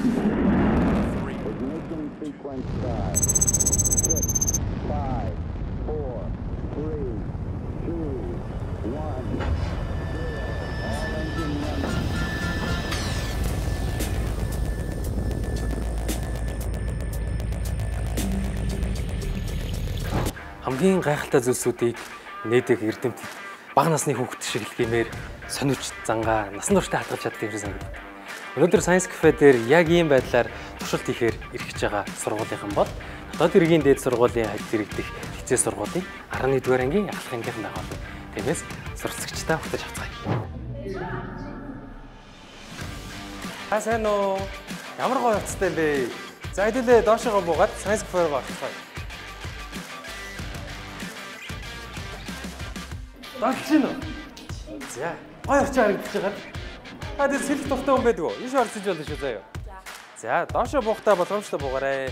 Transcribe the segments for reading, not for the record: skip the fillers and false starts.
Ignition sequence start. 6, 5, 4, 3, 2, 1, 0. All engine running. Хамгийн гайхалтай зүйлсүүдийг нээдэг эрдэмтэд бага насны хүүхэд шиг л гэмээр сониуч зангаа насан туршдаа хадгалж чаддаг юм шиг санагддаг. Өнөөдөр Science Cafe дээр яг ийм байдлаар туршилт хийхээр ирэх гэж байгаа сургуулийнхан бол дотоод хэргийн дээд сургуулийн хальт иргэдэх хичээл сургуулийн 11-р ангийн ахлах ангийнхан байгаа болно. Тиймээс суралцагчдаа хөтөж авцгаая. Аа сайн уу? Ямар гоё хувцастай юм бэ? За хэдүүлээ доошогоо буугаад Science Cafe руу орцгоё. Дагч гин үү? За, гоё орчин харагдаж байгаа. А тэр сэлэх дуртай хүн байдаг уу? Ийш орсон ч болно шүү заяа. За, доошо буухтаа болгоомжтой буугаарай.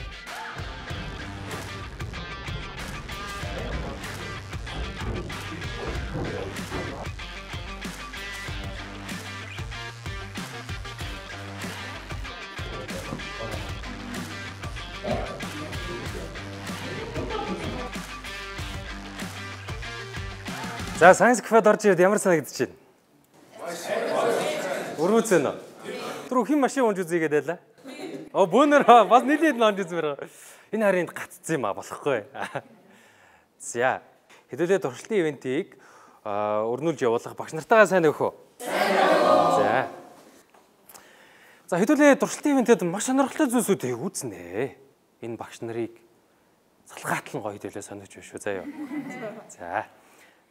За, Science Cafe-д орж ирээд ямар санагдаж байна? Өргөц байна уу? Түрүү хэн машин унж үзье гэдэг байлаа? Оо, бөөнөр бас нийлээд унж үзмээр байгаа. Энэ харин гаццсан юм а болохгүй. За, хэдүүлээ туршилтын ивентийг өрнүүлж явуулах багш нартайгаа сайн өгөх үү? Сайн үү. За. За, хэдүүлээ туршилтын ивентэд маш сонирхолтой зүйлсүүдийг үзнэ. Энэ багш нарыг салгаатал нь гоё хэдүүлээ сониуч биш үү заяа. За.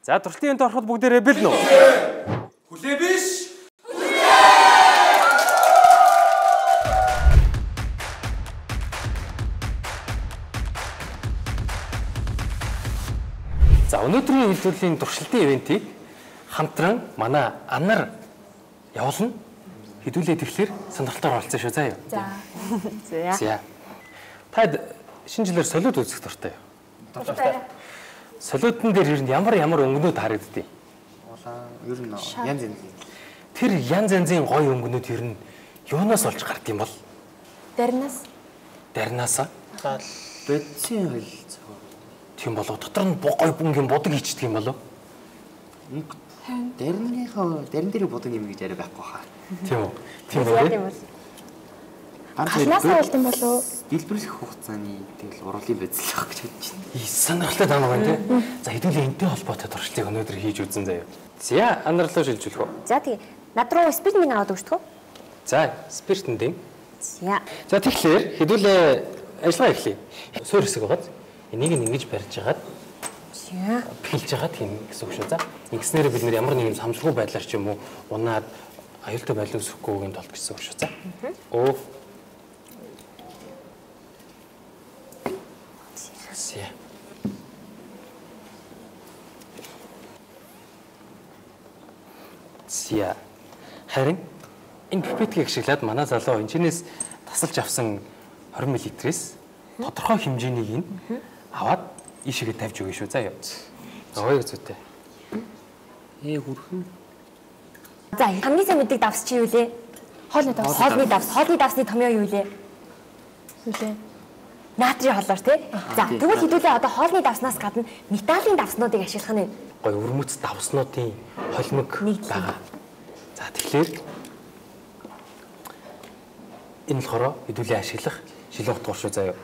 За, туршилтын ивент ороход бүгдээрээ бэлэн үү? Хүлээ биш. За, өнөөдрийн хэлтвэрлийн туршилтын ивентийг хамтран манай анар явуулна. Хэдүүлээ тэгэхээр сонирхолтойгоор оролцсон шүү заа юу. За. За. За. Таад шинэ жилээр солиуд үзэх дуртай юу? Дуртай. Солиудн дээр ер нь ямар ямар өнгөнүүд харагддیں۔ Улаан, ер нь янз янз. Тэр янз янзын гоё өнгөнүүд ер нь юунаас олж гард юм бол? Дарнаас. Дарнаасаа? Гал бодисын холилцоо. Тийм болов. Дотор нь гоё бөнгийн будаг хийчдэг юм болов? Мөнгө. Дарныхаа дарин дээр будаг юм гэж яриа байхгүй хаа. Тийм үү? Тийм үү? Галнаас олд юм болов? Дэлбэрлэх хугацааны тэгэл уруулын бодислох гэж бодож байна. Сонирхолтой таамаг байна тий. За, хэдүүлээ энтэй холбоотой туршилтыг өнөөдөр хийж үзэн заяа. За, анар руу шилжүүлэх үү? За, тэгээ. Над руу спирт минь аваад өгчдөг үү? За, спирт нь дэм. За. За, тэгэхээр хэдүүлээ ажиллагаа эхлэе. Суур хэсэг байгаад энийг нь ингэж барьж хагаад за бэлж хагаад тийм гэсэн үг шүү. За, ингэснээр бид нэр ямар нэгэн самсргүй байдлаар ч юм уу унаад аюултай байдал үүсэхгүйгийн тулд гэсэн үг шүү. За. Оо. За. За. Харин энэ пипетгийг ашиглаад манай залуу энэчнээс тасалж авсан 20 мл-ээс тодорхой хэмжээнийг нь аваад ийшээгээ тавьж өгнө шүү. За юу. Ой зүйтэй. Хүрхэн. За, хамгийн сайн мэддэг давс чи юу лээ? Хоолны давс. Хоолны давс. Хоолны давсны томьёо юу лээ? Юу лээ? Натрий холоор тий. За, тэгвэл хэдүүлээ одоо хоолны давснаас гадна металлын давснуудыг ашиглах нь. Гой өрмөц давснуудын холимог байгаа. За, тэгэхээр энэ болохоор хэдүүлээ ашиглах шилэн утгаар шүү заяа.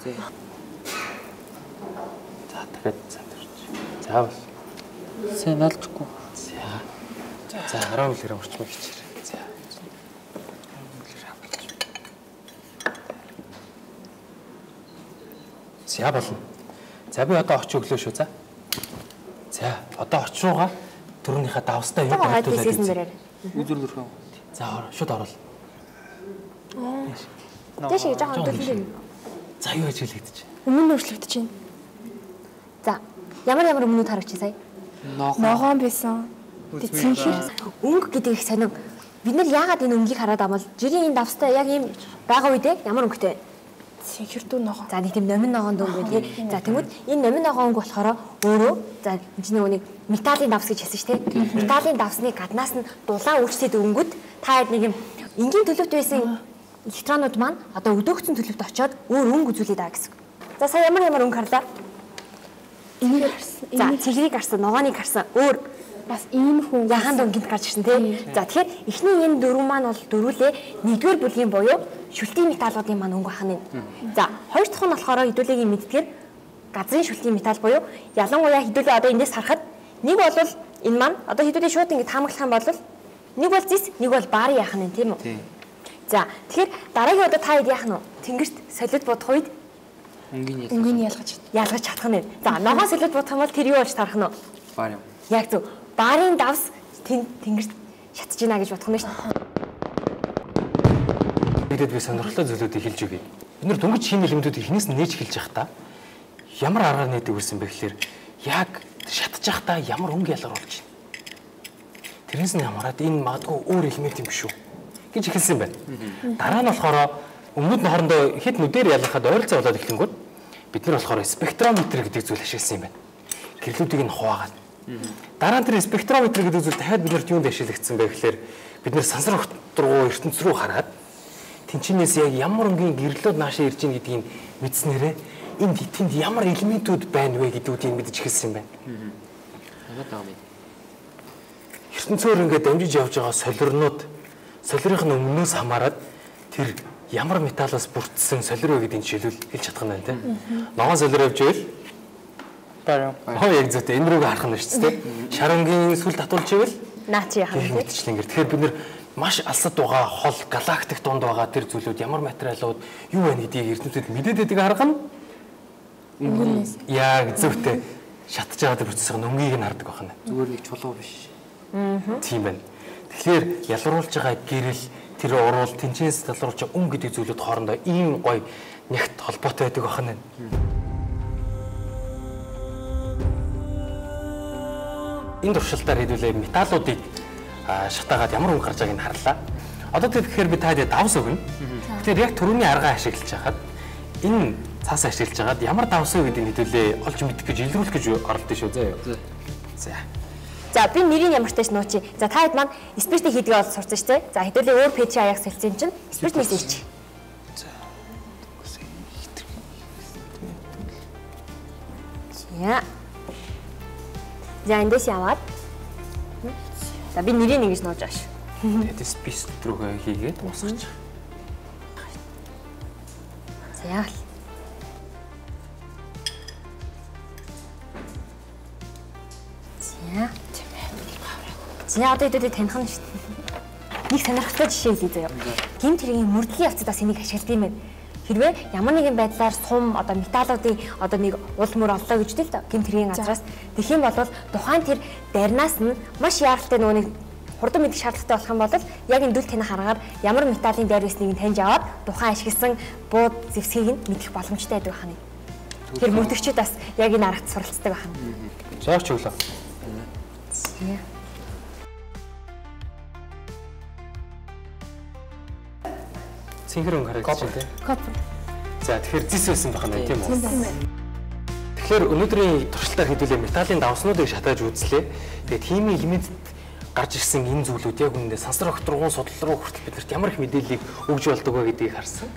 За, дахиад сайн төрч. За бол. Сайн алжихгүй. За. За, 10 мл орчмыг хичээрэй. За. 10 мл. За болно. За, би одоо оч өглөө шүү за. За, одоо оч руугаа түрүүнийхээ давстай юу барьтуулаад үзье. Үзүр дөрхөө. За, шууд оруул. Тийш жоохон төлөв. За, юу ажиглагдчих? Өмнө нь өөрчлөгдөж байна. За, ямар ямар өмнөд харагч сая? Ногоон байсан. Тэг цэнхэр өнгө гэдэг их сонин. Бид нар яагаад энэ өнгийг хараад амал жирийн энэ давстай яг ийм байгаа үедээ ямар өнгөтэй? Цэнхэр дүү ногоон. За, нэг тийм номин ногоон дүү гэдэг тий. За, тэгмүүд энэ номин ногоон өнгө болохоор өөрөө за энэ чинь нэг металлын давс гэж хэлсэн шүү дээ. Металлын давсны гаднаас нь дулаан үйлчлээд өнгөд та хэд нэг юм энгийн төлөвт байсан Электронууд маань одоо өдөөгдсөн төлөвт очиод өөр өнгө үзүүлээд байгаа гэсэн. За сая ямар ямар өнгө харлаа? Энийг харсан. За цэнхэрийг харсан, ногооныг харсан. Өөр бас иймэрхүү ягаан дөнгөнд гарч ирсэн тий. За тэгэхээр эхний энэ дөрвөн маань бол дөрвөлээ нэгдүгээр бүлгийн буюу шүлтийн металлуудын маань өнгө ахна. За хоёр дахь нь болохоор хэдүүлээгийн мэддгээр газрын шүлтийн металл буюу ялангуяа хэдүүлээ одоо эндээс харахад нэг бол энэ маань одоо хэдүүлээ шууд ингэ таамаглах юм бол нэг бол зис, нэг бол бар яах нь тийм үү? За тэгэхээр дараагийн одоо та хэд яах нь вэ? Тэнгэрт солид бодох үед өнгийн ялгаж чадах нь. За ногоон солид бодох юм бол тэр юу болж тарах нь вэ? Бар юм. Яг зөв. Барын давс тэнгэрт шатж гинэ гэж бодох нь шүү дээ. Бидэд би сонирхолтой зүйлүүдийг хэлж өгье. Бид нар дөнгөж химийн элементүүдийг эхнээс нь нээж эхэлж байхдаа ямар аргаар нээдэг байсан бэ гэхээр яг шатж байхдаа ямар өнгө ялгаруулж байна. Тэрнээс нь хамаарат энэ магадгүй өөр элемент юм шүү гэж эхэлсэн байна. Дараа нь болохоор өмнөд нь хоорондоо хэд нүдээр ялгахад ойролцоо болоод эхлэнгүүт бид нар болохоор спектрометр гэдэг зүйл ашигласан юм байна. Гэрлүүдийг нь хуваагаад. Дараа нь тэр спектрометр гэдэг зүйл дахиад бид нарт юунд ашиглагдсан бэ гэхээр бид нар сансар огторгуу ертөнц рүү хараад тэнчнээс яг ямар өнгийн гэрлүүд наашаа ирж ийн гэдгийг мэдснээрээ энд тэнд ямар элементүүд байна вэ гэдгүүдийг мэдж эхэлсэн юм байна. Ертөнцөөр ингээд дамжиж явж байгаа солирнууд солирын нь өмнөөс хамаарат тэр ямар металлаас бүрдсэн солир вэ гэдгийг жишээлбэл хэлж чадах нь байна тийм. Ногоон солир явж ивэл барин. Хоо яг зүйтэй энэ рүүгээ харах нь шүү дээ. Шар өнгийн сүл татуулж ивэл наач яах юм бэ? Тэгэхээр бид нэр маш алсад байгаа хол галактик дунд байгаа тэр зүйлүүд ямар материалууд юу байна гэдгийг эрдэмтэд мэдээд байдаг арга нь өнгөнөөс. Яг зүйтэй шатж байгаа тэр процессын өнгийг нь хардаг байна. Зүгээр нэг чулуу биш. Тийм байна. Тэгэхээр ялруулж байгаа гэрэл тэр уруул тэнцэнс ялруулж байгаа өнгө гэдэг зүйлүүд хоорондоо ийм гоё нягт холбоотой байдаг байна. Энэ туршилтаар хэдүүлээ металлуудыг шатаагаад ямар өнгө гарч байгааг нь харлаа. Одоо тэгэхээр би таад давс өгнө. Тэгэхээр яг түрүүний аргаа ашиглаж хагаад энэ цаас ашиглаж хагаад ямар давс вэ гэдгийг хэдүүлээ олж мэдэх гэж илрүүлэх гэж оролдсон шүү зөө. За. За би нэрийг ямар ч тааш нуучи. За та хэд маань спиртийг хийдгээ бол сурсан шүү дээ. За хэдүүлээ өөр пэйж аяг солилцсон юм чинь спирт нэгс ич. За. За эндээс яваад. За би нэрийг ингэж нууж байгаа шүү. Тэгээд спирт рүүгээ хийгээд уусгачих. За яа. За. За одоо хэдүүлээ таних нь шүү дээ. Нэг сонирхолтой жишээ хэлье заяа. Гэмт хэргийн мөрдлийн явцад бас энийг ашигладаг юм байна. Хэрвээ ямар нэгэн байдлаар сум одоо металлуудын одоо нэг уул мөр оллоо гэж үтэл гэмт хэргийн газраас тэгэх юм бол тухайн тэр дарнаас нь маш яаралтай нөгөө нэг хурдан мэдэх шаардлагатай болох юм бол яг энэ дүл таних аргаар ямар металлын дайр байсныг нь таньж аваад тухайн ашигласан бууд зэвсгийг нь мэдэх боломжтой байдаг байна. Тэр мөрдөгчд бас яг энэ аргад суралцдаг байна. За өглөө. За. Цэнхэр өнгө харагдаж байна тийм. Коппер. За тэгэхээр зис байсан байх нь тийм үү? Тэгэхээр өнөөдрийн туршилтаар хэдүүлээ металлын давснуудыг шатааж үзлээ. Тэгээд химийн элементэд гарч ирсэн энэ зүйлүүд яг үүндээ сансар огторгуун судлал руу хүртэл биднэрт ямар их мэдээллийг өгж болдог вэ гэдгийг харсан.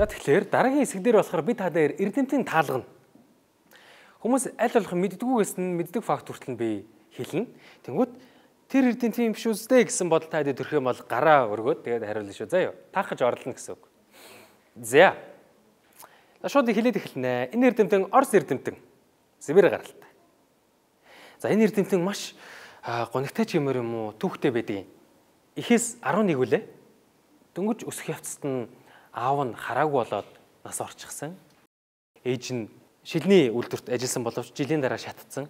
За тэгэхээр дараагийн хэсэг дээр болохоор би та дээр эрдэмтэн таалгана. Хүмүүс аль болох мэддэггүйгээс нь мэддэг факт хүртэл нь би хэлнэ. Тэнгүүд тэр эрдэмтэн юм биш үстэй гэсэн бодол та дээр төрөх юм бол гараа өргөөд тэгээд хариулна шүү. Заа юу. Таах гэж орлоно гэсэн үг. За. Шууд хэлээд эхэлнэ. Энэ эрдэмтэн Орос эрдэмтэн. Сибирь гаралтай. За энэ эрдэмтэн маш гонигтай ч юмэр юм уу түүхтэй байдаг юм. Эхээс 11 үлээ. Дөнгөж өсөх явцад нь аав нь хараагүй болоод нас орчихсан. Ээж нь шилний үйлдвэрт ажилласан боловч жилийн дараа шатцсан.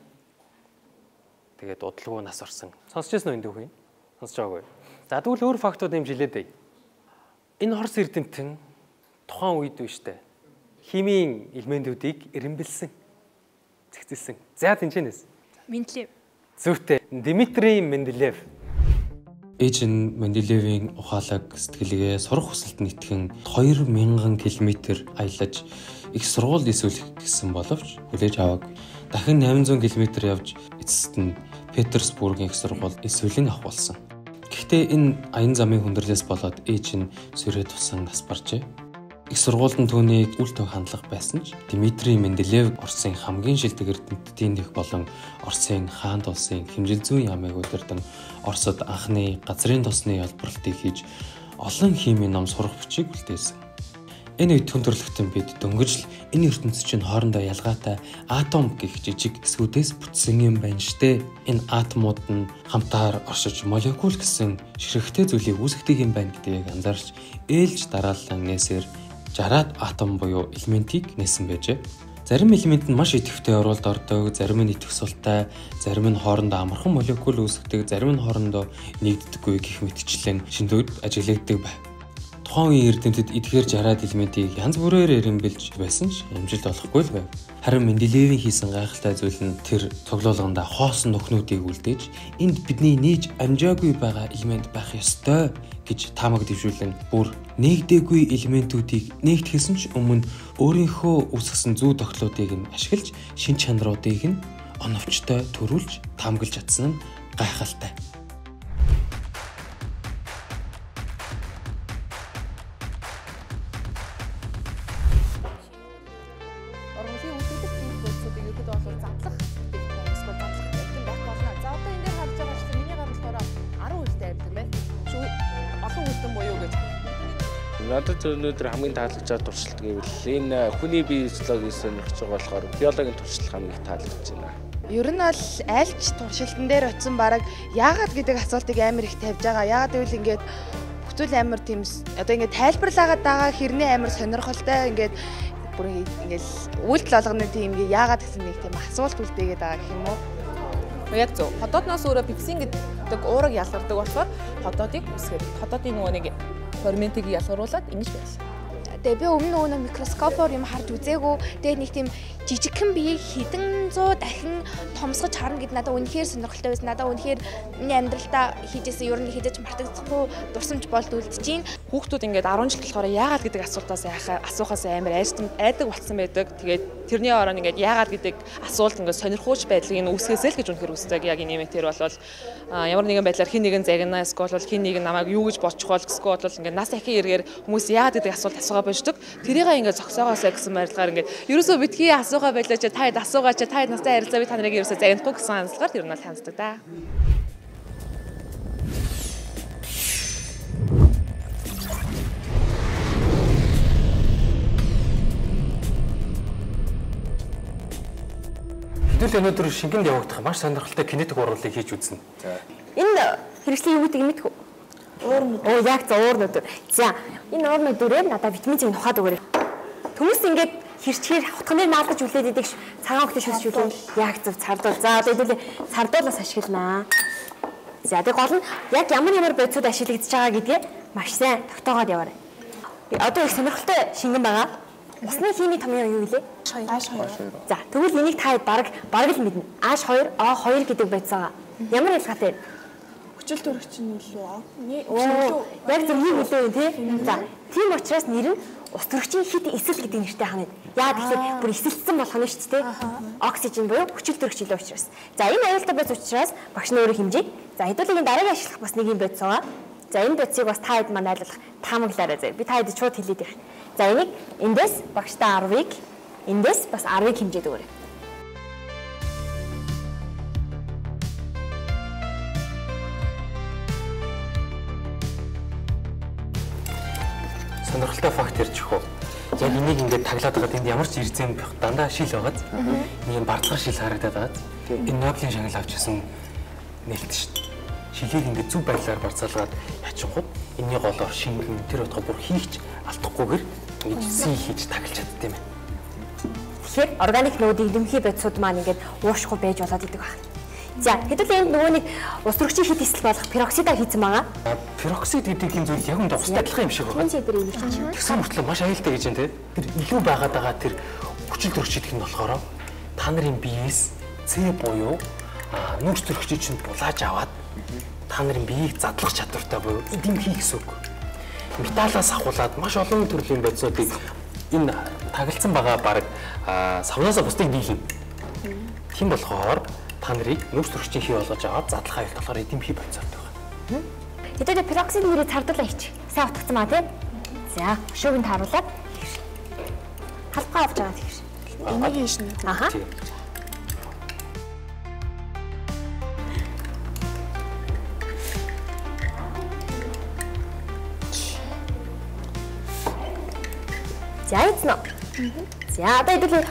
Тэгээд удалгүй нас орсон. Сонсч байсан уу энэ түүхийг? Сонсч байгаагүй. За тэгвэл өөр фактууд нэмж хэлээд бай. Энэ Орос эрдэмтэн тухайн үед биш үү? Химийн элементүүдийг эрэмбэлсэн, зэгцэлсэн. За тэнцэнэс. Менделеев. Зүйтэй. Дмитрий Менделеев. Ээж нь Менделеевийн ухаалаг сэтгэлгээ сурах хүсэлд итгэн 2000 км аялаж их сургуульд эсвэлэх гэсэн боловч хүлээж аваагүй. Дахин 800 км явж эцэст нь Петерсбургийн их сургуульд эсвэлэн авах болсон. Гэхдээ энэ аян замын хүндрэлээс болоод ээж нь сүрээ тусан нас баржээ. Их сургуульд нь түүнийг үл төг хандлага байсан ч Дмитрий Менделеев Оросын хамгийн шилдэг эрдэмтдийн нэг болон Оросын хаант улсын хэмжил зүйн яамыг удирдан Оросд анхны газрын тосны ялбарлтыг хийж олон химийн ном сурах бичиг үлдээсэн. Энэ үед түн төрлөختөн бид дөнгөж л энэ ертөнц чинь хоорондоо ялгаатай атом гэх жижиг хэсгүүдээс бүтсэн юм байна штэ. Энэ атомууд нь хамтаар оршиж молекул гэсэн ширхэгтэй зүйлийг үүсгэдэг юм байна гэдгийг анзаарч ээлж дараалан нээсээр 60-аад атом буюу элементийг нээсэн байжээ. Зарим элемент нь маш идэвхтэй оруулалд ордог, зарим нь идэвх султай, зарим нь хоорондоо амархан молекул үүсгэдэг, зарим нь хоорондоо нэгддэггүй гэх мэтчлэн шиндүүд ажиглагддаг байв. Тухайн үеийн эрдэмтэд эдгээр 60-аад элементийг янз бүрээр эрэмбэлж байсан ч амжилт олохгүй л байв. Харин Менделеевийн хийсэн гайхалтай зүйл нь тэр цуглуулгандаа хоосон нөхнүүдийг үлдээж энд бидний нээж амжаагүй байгаа элемент байх ёстой гэж таамаг дэвшүүлэн бүр нэгдээгүй элементүүдийг нэгтгэсэн ч өмнө өөрийнхөө үүсгэсэн зүй тогтлуудыг нь ашиглаж шин чанаруудыг нь оновчтой төрүүлж таамаглаж чадсан нь гайхалтай. Ургамлын үлдэгдэх бие бодисуудыг ерөөдөө бол задлах бүтээгдэхүүн эсвэл задлах амьтан байх болно. За одоо энэ дээр харж байгаа чинь миний гар болохоор 10 үлтэй амьтан байна. Шүү олон үлдэн буюу гэж. Надад өнөөдөр хамгийн таалагдж байгаа туршилт гэвэл энэ хүний бие физиологийг сонирхож байгаа болохоор биологийн туршилт хамгийн их таалагдж байна. Ер нь бол аль ч туршилтан дээр очисон бараг яагаад гэдэг асуултыг амар их тавьж байгаа. Яагаад гэвэл ингээд бүх зүйл амар тийм одоо ингээд тайлбарлаагаад байгаа хэрнээ амар сонирхолтой ингээд бүр ингээл үйлдэл болгоно тийм ингээ яагаад гэсэн нэг тийм асуулт үлдээгээд байгаа гэх юм уу? Яг зөв. Ходоодноос өөрөө пепсин гэдэг уураг ялгардаг болохоор ходоодыг үсгээд ходоодын нөгөө нэг ферментийг ялгаруулад ингэж байлаа. Тэгээ би өмнө нөгөө микроскопоор юм харж үзээгүй. Тэгээ нэг тийм жижигхэн биеийг хэдэн зуу дахин томсгож харна гэд надад үнэхээр сонирхолтой байсан. Надад үнэхээр миний амьдралдаа хийжсэн ер нь хэзээ ч мартагдахгүй дурсамж болж үлдэж байна. Хүүхдүүд ингээд 10 жил болохоор яагаад гэдэг асуултаас асуухаас амар айдаг болсон байдаг. Тэгээд тэрний оронд ингээд яагаад гэдэг асуулт ингээд сонирхууч байдлыг нь үүсгээсэй л гэж үнэхээр үздэг. Яг энэ юм тэр бол ямар нэгэн байдлаар хин нэгэн загнаа эсвэл хин нэгэн намайг юу гэж бодчих бол гэсгүй бол ингээд нас ахин эргээр хүмүүс яагаад гэдэг асуулт асуугаа болждаг. Тэрийг ингээд зогсоогоосай гэсэн байдлаар ингээд ерөөсөө битгий асуугаа байлаа чи та хэд асуугаа чи та хэд настай харилцаа би та нарыг ерөөсөө загнахгүй гэсэн хандлагаар тэр нь бол ханддаг да. Хэдүүл өнөөдөр шингэнд явагдах маш сонирхолтой кинетик ургуулыг хийж үзнэ. Энэ хэрэгслийн юу гэдгийг мэдэх үү? Уур нүдэр. Оо яг за уур нүдэр. За энэ уур нүдэрээр надад витамин С-ийг нухаад өгөөрэй. Төмөс ингээд хэрчгээр хутганаар наалдаж үлээд идэг цагаан өнгөтэй шүс шүлэн яг зөв цардуул. За одоо хэдүүлээ цардуулаас ашигланаа. За тэг гол нь яг ямар ямар бодисууд ашиглагдаж байгаа гэдгээ маш сайн тогтоогоод яваарай. Одоо их сонирхолтой шингэн байгаа. Усны химийн томьёо юу гэлээ? H2. За тэгвэл энийг та баг л мэднэ. H2 O2 гэдэг бодис байгаа. Ямар ялгаатай вэ? Хүчил төрөгч нь илүү. Яг зөв юм илүү юм тий. За тийм учраас нэр нь ус төрөгчийн хит эсэл гэдэг нэртэй ханаад. Яа тэгэхээр бүр эсэлтсэн болох нь шүү дээ. Оксижен буюу хүчил төрөгч илүү учраас. За энэ аюултай бодис учраас багш нь өөрөө хэмжээ. За хэдүүлгийн дараагийн ашиглах бас нэг юм бодис байгаа. За энэ бодисыг бас та хэд маань айлуулах таамаглаарай зэ. Би та хэд шууд хэлээд байх. За энийг эндээс багштай 10-ыг эндээс бас 10-ыг хэмжээд өгөөрэй. Сонирхолтой факт ярьж өгөх үү? Яг энийг ингээд таглаад байгаад энд ямар ч ирзэм байх дандаа шил байгааз. Нэг юм бардгар шил харагдаад байгааз. Энэ Нобелийн шагнал авч ирсэн нээлт шүү дээ. Шилийг ингээд зөв байдлаар барцаалгаад ячингууд энэний голоор шингэн тэр утга бүр хийхч алдахгүйгээр ингэж сий хийж таглаж чаддсан юм байна. Тэгэхээр органик нүүдийг нэмхий бодисууд маань ингээд уушгүй байж болоод идэг байна. За хэдүүлээ энд нөгөө нэг ус төрөгчийн хит эсэл болох пероксидаа хийсэн байгаа. Пероксид гэдэг юм зүйл яг үнд устай адилхан юм шиг байна. Тэгсэн мөртлөө маш аюултай гэж байна те. Тэр илүү байгаад байгаа тэр хүчил төрөгч гэдэг нь болохоор та нарын биеэс С буюу нүүрс төрөгчийг чинь булааж аваад та нарын биеийг задлах чадвартай буюу эдэмхий гэсэн үг. Металлаас ахуулаад маш олон төрлийн бодисуудыг Энэ тагалцсан байгаа баг савнаасаа бусдыг дийлнэ. Тийм болохоор та нарыг нүүрс төрөгчийн хий болгож аваад задлах аюулт болохоор эдэмхий бодисоор байгаа. Хэдүүлээ пероксид нэрээ цардуулаа хийчих. Сайн утгацсан маа тий. За, өшөөг нь тааруулаад халбгаа авч байгаа тэгш. Энийг хийшнэ. Аха. За, эцнэ. За, одоо хэдүүлээ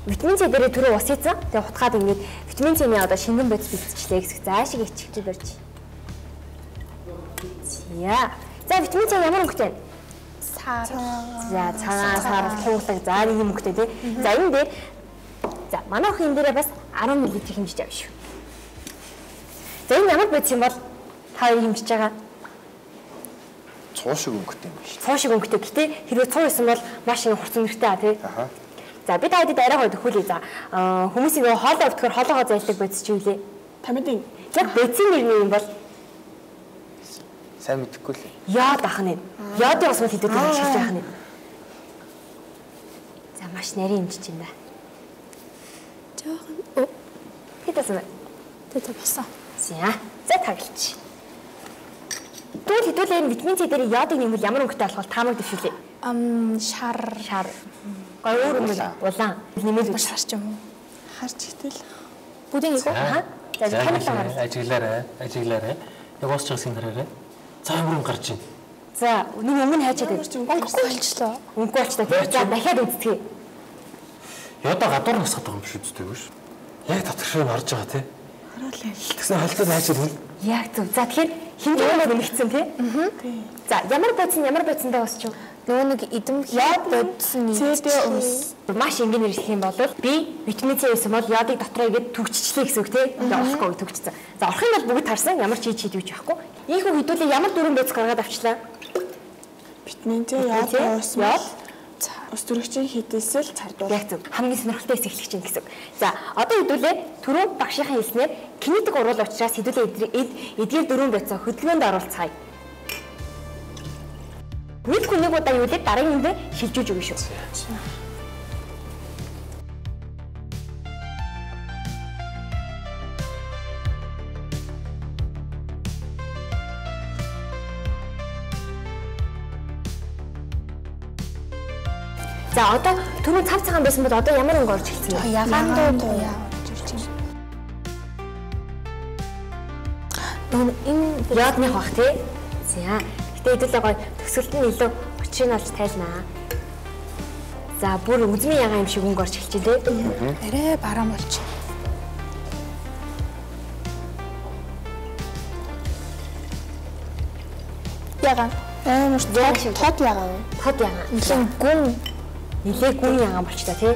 витамин С дээрээ түрүү ус хийцэн. Тэгээ хутгаад ингээд витамин С-ний одоо шингэн бодис бэлтжлээ гэсэн. За, шиг ичих барьж. За. За, витамин С ямар өнгөтэй вэ? Сар. За, цагаан, сар, тууглаг. За, нэг юм өнгөтэй тий. За, энэ дээр за, манай охин энэ дээрээ бас 10 мл хэмжиж авна шүү. За, энэ ямар бодис юм бол та хоёр хэмжиж байгаа? Цуу шиг өнгөтэй юм байна шүү. Цуу шиг өнгөтэй. Гэтэ хэрвээ цуу исэн бол маш их хурц үнэртэй аа тий. Аха. За, би та хэдэд арай гоё төхүүлье. За, хүмүүсийн нөгөө хоолой өвдөхөр хоолойгоо зайлдаг бодис чи юу лээ? Тамидын. Яг бодисын нэр нь юм бол сайн мэдэхгүй л. Йод ах нэ. Йодын ус мэл хэдүүд ашиглаж байх нэ. За, маш нарийн хэмжиж байна. Жохон. Хэд болсон бэ? Тэ болсон. За, за тагалч. Тэгвэл хэдүүлээ энэ витамин С дээр йодыг нэмвэл ямар өнгөтэй болох вэ? Таамаг дэвшүүлье. Шар. Шар. Гой өөр юм улаан. Нэмэл маш харч юм уу? Харч итэл. Бүгдийг нэг үү? Аа. За, тамиглан гараа. Ажиглаарай, ажиглаарай. Яг уус чагсыг хараарай. За, ямар өнгө гарч байна? За, нэг өнгө нь хайчаад байна. Өнгөгүй болчлоо. Өнгөгүй болчлоо. За, дахиад үздэе. Йодоо гадуур насгаад байгаа юм биш үстэй юу ш. Яг дотор шив харж байгаа тий. Хараалаа. Тэгсэн холтод хайчаад байна. Яг зөв. За, тэгэхээр хэмжээ нь нэмэгдсэн тий? Аа. За, ямар бодис нь ямар бодисондоо өсч юу? Нөгөө нэг эдэмхий бодис нь CD ус. Маш энгийн нэрлэх юм бол би витамин С байсан бол йодыг дотроо игээд түгжчихлээ гэсэн үг тий. Тэгээ орохгүй түгжчихсэн. За, орох юм бол бүгд харсан ямар ч хийж хийдвэж байхгүй. Ийхүү хэдүүлээ ямар дөрвөн бодис гаргаад авчлаа? Витамин С, йод, ус, йод, ус төрөгчийн хідээсэл цардуул. Яг зөв. Хамгийн сонирхолтой хэсэг эхлэх чинь гэсэн үг. За, одоо хэдүүлээ түрүү багшийнхаа хэлснээр кинетик урвал учраас хэдүүлээ эдгээр дөрвөн бодисоо хөдөлгөөнд оруулцгаая. Нэг хүн нэг удаа юу лээ дараагийн үндэ шилжүүлж өгнө шүү. За, одоо түрүүн цав цагаан байсан бол одоо ямар өнгө орж эхэлсэн бэ? Ягаан дуу туяа орж ирж байна. Нөгөө энэ йодных бах тий. За. Гэтэ хэдүүлээ гоё төсөлт нь илүү учрыг олж тайлнаа. За, бүр үзмийн ягаан юм шиг өнгө орж эхэлж байна тий. Арай бараан болж. Ягаан. Амар тод ягаан. Тод ягаан. Нэлээд гүн. Нилээ гүн ягаан болчлаа тий.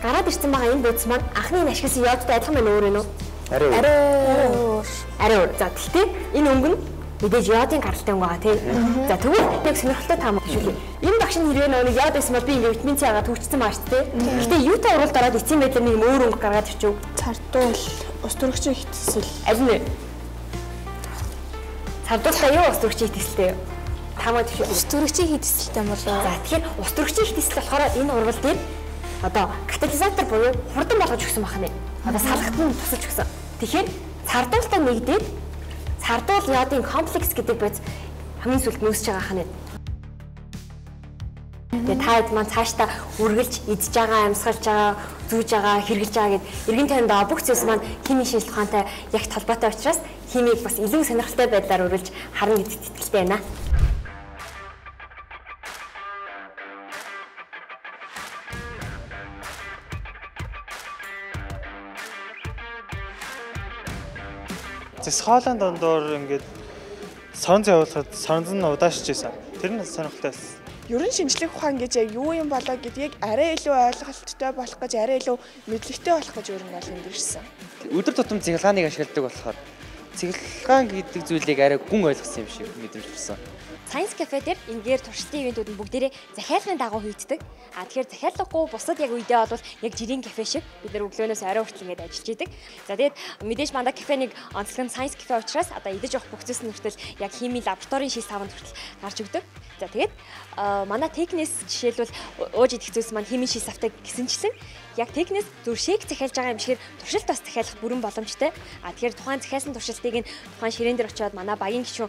Гараад ирсэн байгаа энэ бодис маань анхны нь ашигласан йодтой адилхан байна өөр юм уу? Арай өөр. Арай өөр. За, тэгтээ энэ өнгө нь мэдээж йодын гаралтай өнгө байгаа тий. За, тэгвэл нэг сонирхолтой таамаг төвшүүлье. Энэ багш нь хэрвээ нэг йод байсан бол би ингээ витамин С агаа төвчсөн байгаа шүү дээ. Гэтэ юутай уралд ороод эцсийн байдлаар нэг өөр өнгө гаргаад ирчихв. Цардуул, ус төрөгчийн хитсэл. Аль нь вэ? Цардуултай юу ус төрөгчийн хитсэлтэй юу? Таамаг төвшүүлье. Ус төрөгчийн хитсэлтэй юм болоо. За, тэгэхээр ус төрөгчийн хитсэл болохоор энэ урвал дээр одоо катализатор буюу хурдан болгож өгсөн байна. Одоо салгат нь тусалж өгсөн. Тэгэхээр цардуултай нэгдээд цардуул йодын комплекс гэдэг бодис хамгийн сүүлд нөөсөж байгаа ханаа. Тэгээ та хэд маань цаашдаа үргэлж идж байгаа, амьсгалж байгаа, зүүж байгаа, хэрглэж байгаа гэд эргэн тойронд бүх зүйлс маань химийн шинжилгээ ухаантай яг холбоотой учраас химийг бас илүү сонирхолтой байдлаар үргэлж харна гэдэгт итгэлтэй байна. Зэс хоолойн дундуур ингээд соронз явуулахад соронз нь удаашж байсан. Тэр нь сонирхолтой байсан. Ер нь шинжлэх ухаан гэж яг юу юм болоо гэдгийг арай илүү ойлголттой болох гэж, арай илүү мэдлэгтэй болох гэж ер нь бол энд ирсэн. Өдөр тутам цахилгааныг ашигладаг болохоор Цэглэгаан гэдэг зүйлийг арай гүн ойлгосон юм шиг мэдрэмж төрсөн. Science Cafe дээр ингээр туршилтын ивентүүд нь бүгдээрээ захиалгын дагуу хийгддэг. А тэгэхээр захиалгагүй бусад яг үедээ бол яг жирийн кафе шиг бид нар өглөөнөөс орой хүртэл ингээд ажиллаж идэг. За тэгээд мэдээж манай кафенийг онцлог нь Science Cafe учраас одоо идэж явах бүх зүйлс нь хүртэл яг химийн лабораторийн шил савнд хүртэл гарч өгдөг. За тэгээд манай технээс жишээлбэл ууж идэх зүйлс маань химийн шил савтай гисэнчлэн яг технээс зүр шейк захиалж байгаа юм шигээр туршилт бас захиалах бүрэн боломжтой. А тэгэхээр тухайн захиалсан туршилтыг нь тухайн ширээн дээр очиод манай багийн гишүүн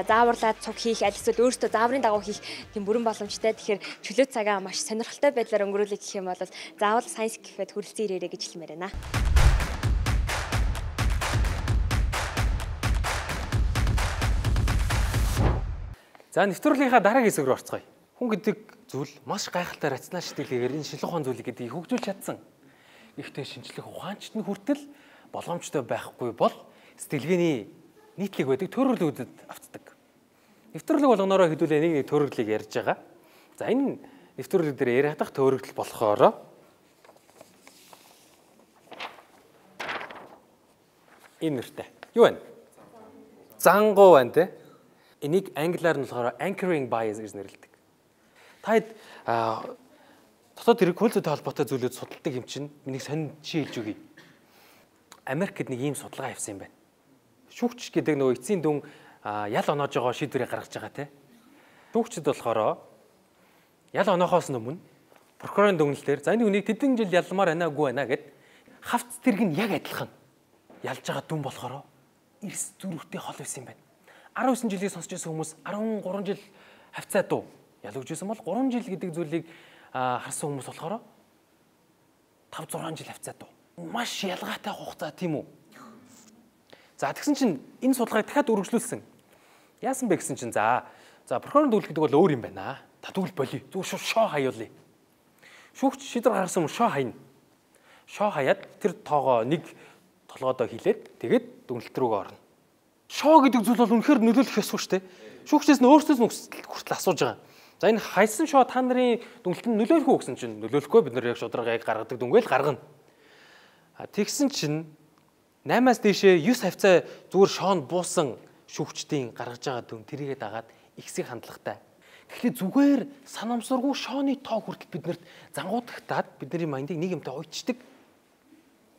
зааварлаад цуг хийх, аль эсвэл өөртөө зааврын дагуу хийх тийм бүрэн боломжтой. Тэгэхээр чөлөө цагаа маш сонирхолтой байдлаар өнгөрүүлэх гэх юм бол заавал Science Cafe-д хүрэлцэн ирээрэй гэж хэлмээр байна. За нэвтрүүлгийнхаа дараагийн хэсэг рүү орцгоё. Хүн гэдэг зүйл маш гайхалтай рационал сэтгэлгээгээр энэ шинжлэх ухаан зүйлийг гэдгийг хөгжүүлж чадсан. Гэхдээ шинжлэх ухаанчт нь хүртэл боломжтой байхгүй бол сэтгэлгээний нийтлэг байдаг төрөглүүдэд автдаг. Нэвтрүүлэг болгоноороо хэдүүлээ нэг нэг төрөглийг ярьж байгаа. За энэ нэвтрүүлэг дээр ярих дах төрөглөл болохоор энэ нэртэй. Юу вэ? Зангуу байна те. Энийг англиар нь болохоор anchoring bias гэж нэрлэдэг. Та хэд дотоод хэрэг хууль зүйтэй холбоотой зүйлүүд судалдаг юм чинь миний сонин жишээ хэлж өгье. Америкт нэг ийм судалгаа явсан юм байна. Шүүгч гэдэг нөгөө эцсийн дүн ял оноож байгаа шийдвэрийг гаргаж байгаа те. Шүүгчд болохоор ял оноохоос өмнө прокурорын дүгнэлтээр за энэ хүнийг тэдэн жил ялмаар байна үгүй байна гэд хавц тэрэг нь яг адилхан ялж байгаа дүн болохоор эрс зүрхтэй хол байсан юм байна. 19 жилийг сонсч байсан хүмүүс 13 жил хавцаа дуу ялгаж байсан бол 3 жил гэдэг зүйлийг харсан хүмүүс болохоор 5 6 жил хавцаа дуу. Маш ялгаатай хугацаа тийм үү? За тэгсэн чинь энэ судалгааг дахиад үргэлжлүүлсэн. Яасан бэ гэсэн чинь за прокурорын дүгнэлт гэдэг бол өөр юм байна. Та тэгвэл болиё. Зүгээр шууд шоо хаяулъя. Шүүгч шийдвэр гаргасан юм шоо хайна. Шоо хаяад тэр тоогоо нэг толгойдоо хилээд тэгээд дүгнэлт рүүгээ орно. Шоо гэдэг зүйл бол үнэхээр нөлөөлөх ёсгүй шүү дээ. Шүүгчээс нь өөрсдөөс нь хүртэл асууж байгаа. За энэ хайсан шоо та нарын дүгнэлтэнд нөлөөлөх үү гэсэн чинь нөлөөлөхгүй, бид нар яг шударга яг гаргадаг дүнгээл гаргана. Тэгсэн чинь 8-аас дээшээ 9 хавцаа зүгээр шоонд буусан шүүгчдийн гаргаж байгаа дүн тэрийгэ дагаад ихсэх хандлагатай. Тэгэхээр зүгээр санамсаргүй шооны тоо хүртэл биднэрт зангуудагтаад бидний майндыг нэг юмтай уйдчдаг.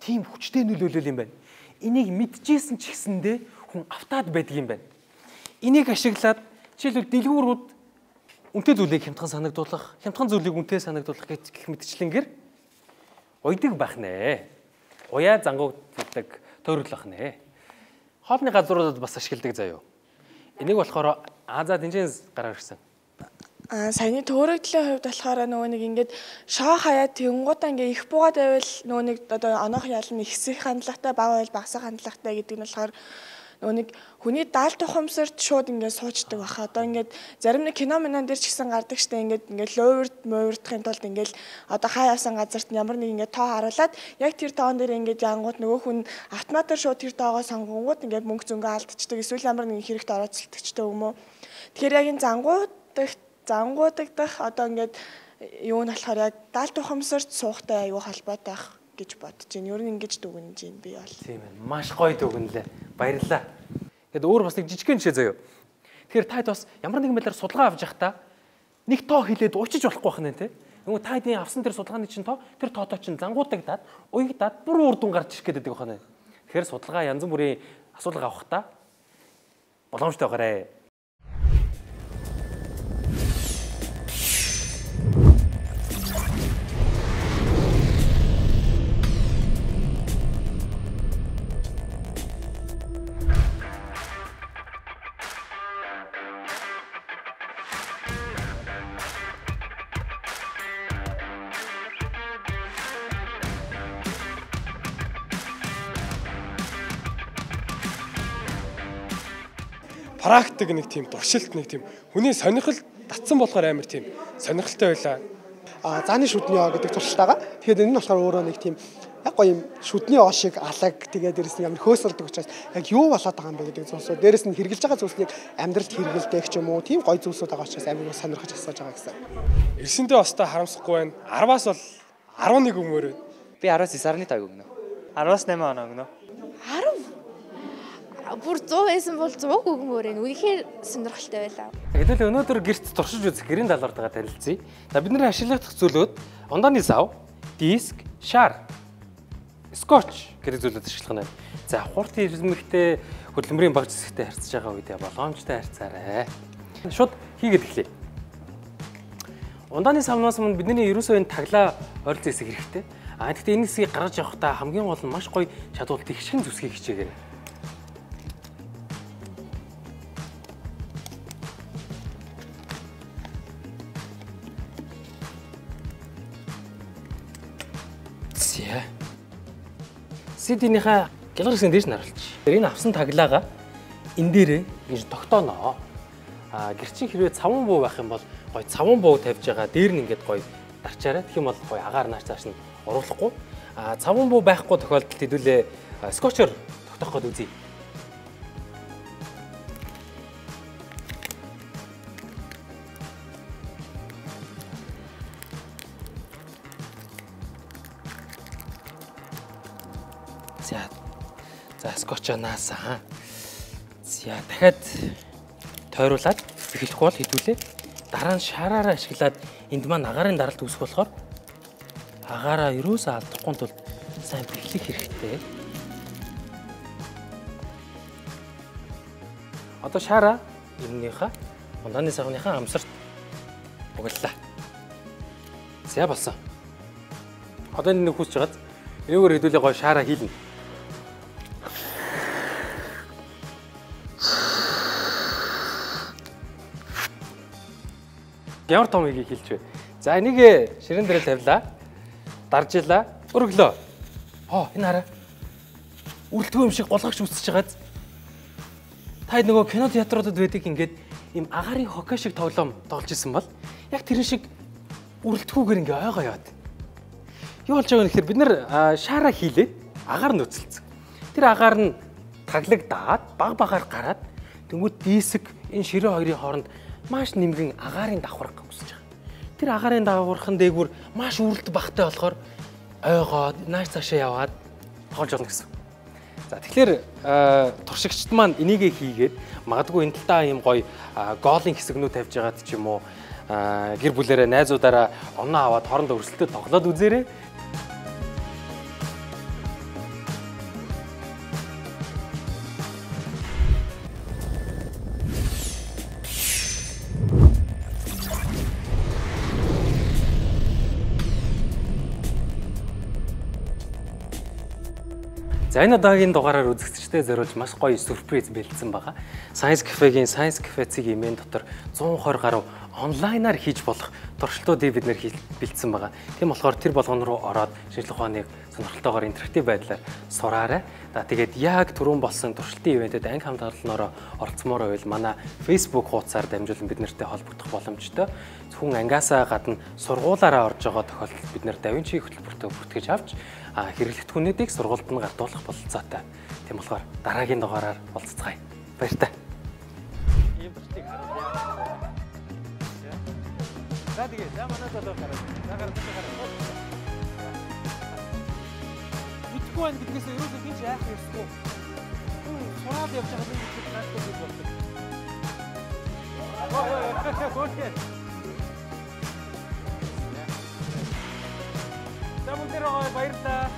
Тийм хүчтэй нөлөөлөл юм байна. Энийг мэдчихсэн ч гэсэндээ хүн автаад байдаг юм байна. Энийг ашиглаад жишээлбэл дэлгүүрүүд үнэтэй зүйлийг хямдхан санагдуулах, хямдхан зүйлийг үнэтэй санагдуулах гэх мэтчлэнгээр уйдаг байх нэ. Уяа зангууддаг төрөл байх нэ. Хоолны газруудад бас ашигладаг заяа. Энийг болохоор за тэнцэнс гараа ирсэн. Саяны төөрөгдлийн хувьд болохоор нөгөө нэг ингээд шоо хаяад тэнгуудаа ингээ их буугаад байвал нөгөө нэг одоо оноох ял нь ихсэх хандлагатай, бага байвал багасах хандлагатай гэдэг нь болохоор нөгөө нэг хүний даалт ухамсарт шууд ингээд суучдаг баха. Одоо ингээд зарим нэг кино минон дээр ч гэсэн гардаг штэ ингээд ингээд луурд муурдахын тулд ингээд одоо хаа явсан газарт ямар нэг ингээд тоо харуулад яг тэр тоон дээр ингээд янгууд нөгөө хүн автоматар шууд тэр тоогоо сонгонгууд ингээд мөнгө зөнгөө алдчихдаг эсвэл ямар нэгэн хэрэгт орооцолдогчтой юм уу. Тэгэхээр яг энэ зангуудагдах одоо ингээд юу нь болохоор яг даалт ухамсарт суухтай аюу холбоотой байх гэж бодож байна. Ер нь ингэж дүгнэж байна би бол. Тийм ээ. Маш гоё дүгнэлээ. Баярлалаа. Тэгэд өөр бас нэг жижигхэн жишээ заяа. Тэгэхээр та хэд бас ямар нэгэн байдлаар судалгаа авч явахдаа нэг тоо хилээд уучиж болохгүй байх нэ тэ. Нөгөө та хэдийн авсан тэр судалгааны чинь тоо тэр тоотой чинь зангуудагдаад уягдаад бүр үр дүн гарч ирэх гэдэг байх нэ. Тэгэхээр судалгаа янз бүрийн асуулга авахдаа боломжтой байгаарэ. Практик нэг тийм туршилт нэг тийм хүний сонирхол татсан болохоор амар тийм сонирхолтой байлаа. Зааны шүдний оо гэдэг туршилт байгаа. Тэгэхээр энэ нь болохоор өөрөө нэг тийм яг гоё юм шүдний оо шиг алаг тэгээ дээрэс нь ямар хөөсөрдөг учраас яг юу болоод байгаа юм бэ гэдэг зүйлсүүд дээрэс нь хэрглэж байгаа зүйлснийг амьдралд хэрэгэлдэг ч юм уу тийм гоё зүйлсүүд байгаа учраас амар сонирхож асууж байгаа гэсэн. Ирсэндээ өстой харамсахгүй байна. 10-аас бол 11 өгмөр байна. Би 10-аас 9.5 өгнө. 10-аас 8 оноо өгнө. 10 Бүр 100 байсан бол 100 өгмөр байна. Үнэхээр сонирхолтой байлаа. Хэдүүлээ өнөөдөр гэрт туршиж үзэх гэрийн даалгавартайгаа танилцъя. За бидний ашиглах зүйлүүд ундааны сав, диск, шар, скотч гэдэг зүйлүүд ашиглах нь. За хурд ирмэгтэй хөдөлмөрийн багц хэсэгтэй харьцаж байгаа үедээ боломжтой харьцаарай. Шууд хийгээд эхлэе. Ундааны савнаас өмнө бидний ерөөсөө энэ таглаа ойролцоо хэсэг хэрэгтэй. А гэхдээ энэ хэсгийг гаргаж явахдаа хамгийн гол нь маш гоё чадвал тэгшин зүсгийг хичээгээрэй. За. CD-нийхаа гялгар хэсгийн дээш нь харуулчих. Энэ авсан таглаагаа энэ дээрээ ингэж тогтооно. А гэрчин хэрвээ цаван буу байх юм бол гой цаван буу тавьж байгаа дээр нь ингээд гой дарчаарай. Тэгэх юм бол гой агаар нааш цааш нь оруулахгүй. А цаван буу байхгүй тохиолдолд хэдүүлээ скотчоор тогтоох гээд үзье. За. За скотчоо наасан. За дахиад тойруулаад эхлэхгүй бол хэдүүлээ. Дараа нь шараараа ашиглаад энд маань агаарын даралт үүсэх болохоор агаараа ерөөсөө алдахгүй тулд сайн бэхлэх хэрэгтэй. Одоо шаараа юмныхаа ундааны савныхаа амсарт угаллаа. За болсон. Одоо энэ нэг хүсэж байгааз энэгээр хэдүүлээ гой шаараа хийлнэ. Ямар том игийг хэлж вэ? За энийг ширээн дээр тавилаа. Даржилаа. Өргөлөө. Хоо энэ хараа. Үрэлтгүй юм шиг гулгагч үсэж байгааз. Та нөгөө кино театруудад байдаг ингээд ийм агаарын хоккей шиг тоглоом тоглож исэн бол яг тэрэн шиг үрэлтгүүгээр ингээ ойгоо яваад. Юу болж байгаа вэ гэхээр бид нэр шаараа хийлээд агаар нөөцөлцсөн. Тэр агаар нь таглагдаад баг багаар гараад тэнгууд диск энэ ширээ хоёрын хооронд маш нэмгэн агаарын давхарга үүсэж байгаа. Тэр агаарын давхархан дээгүүр маш үрэлт багтай болохоор ойгоод нааш цаашаа яваад тоглож болно гэсэн. За тэгэхээр туршигчд маань энийгээ хийгээд магадгүй энэ талдаа ийм гоё гоолын хэсэгнүүд тавьж байгаад ч юм уу гэр бүлээрээ найзуудаараа оноо аваад хоорондоо өрсөлдөд тоглоод үзээрэй. За энэ удаагийн дугаараар үзэгчдэд зориулж маш гоё сюрприз бэлдсэн байгаа. Science Cafe-гийн Science Cafe-ийн имэн дотор 120 гаруй онлайнаар хийж болох туршилтуудыг бид нэр бэлдсэн байгаа. Тийм болохоор тэр болгон руу ороод шинжлэх ухааныг сонирхолтойгоор интерактив байдлаар сураарай. За тэгээд яг түрүүн болсон туршилтын ивентэд анги хамтаарлалнороо оролцмоор байвал манай Facebook хуудасаар дамжуулан бид нартай холбогдох боломжтой. Зөвхөн ангиасаа гадна сургуулаараа орж байгаа тохиолдолд бид нар DaVinci хөтөлбөртөө бүртгэж авч хэрэглэгдэхүүнүүдийг сургуульд нь гардуулах бололцоотой. Тийм болохоор дараагийн дугаараар уулзцгаая. Баяртай. Ийм туршилтыг харуулъя. За тэгээ, за манай залуу гараа. За гараа гараа. Мэдгүй байна гэдгээс ерөөсөө хинч яах ёсгүй. Хүн сураад явж байгаа юм шиг гайхдаг гэж боддог. За бүгдээрээ баярлалаа.